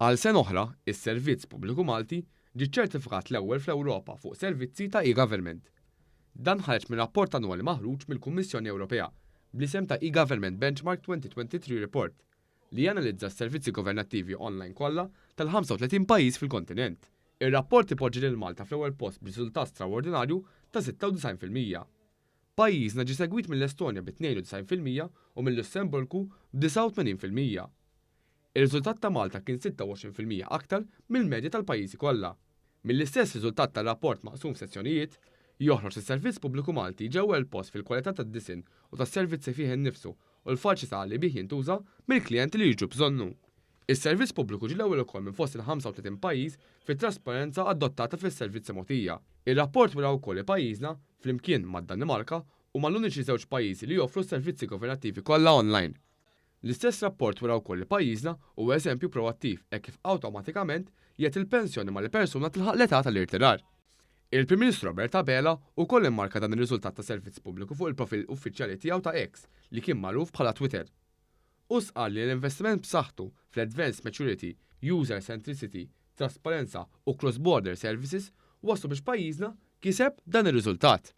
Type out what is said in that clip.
Għal sena oħra, is-Servizz Pubbliku Malti ġie ċċertifikat l-ewwel fl-Ewropa fuq servizzi ta' e-Government. Dan ħareġ minn rapport annwali maħruġ mill-Kummissjoni Ewropea bl-isem ta' e-Government Benchmark 2023 Report li janalizza s-servizzi governattivi online kollha tal-35 pajjiż fil-kontinent. Ir-rapport ipoġġi lil Malta fl-ewwel post b'riżultat straordinarju ta' 96%. Pajjiżna ġie segwit mill-Estonja bi 92% u mill-Lussemburgu b'89%. Ir-riżultat ta' Malta kien 26% aktar mill-medja tal-pajjiżi kollha. Mill-istess riżultat tar-rapport maqsum f'sezzjonijiet, joħroġ li s-Servizz Pubbliku Malti ġie ewwel post fil-kwalità tad-disinn u tas-servizzi fih innifsu u l-faċilità li bih jintuża mill-klijenti li jiġu bżonnu. Is-Servizz Pubbliku ġie l-ewwel ukoll minn fost il-35 pajjiż fit-trasparenza adottata fis-servizzi mogħtija. Ir-rapport wera wkoll li pajjiżna, flimkien mad-Danimarka, huma l-uniċi żewġ pajjiżi li joffru s-servizzi governattivi kollha online. L-istess rapport wera wkoll li pajjiżna huwa eżempju proattiv hekk kif awtomatikament jagħti l-pensjoni malli persuna tilħaq l-età tal-irtirar. Il-Prim Ministru Robert Abela wkoll immarka dan ir-riżultat ta' servizz pubbliku fuq il-profil uffiċjali tiegħu ta' X li kien magħruf bħala Twitter. Hu stqarr li l-investiment b'saħħtu fl-Advanced Maturity, User Centricity, Trasparenza u Cross Border Services wasslu biex pajjiżna kiseb dan ir-riżultat.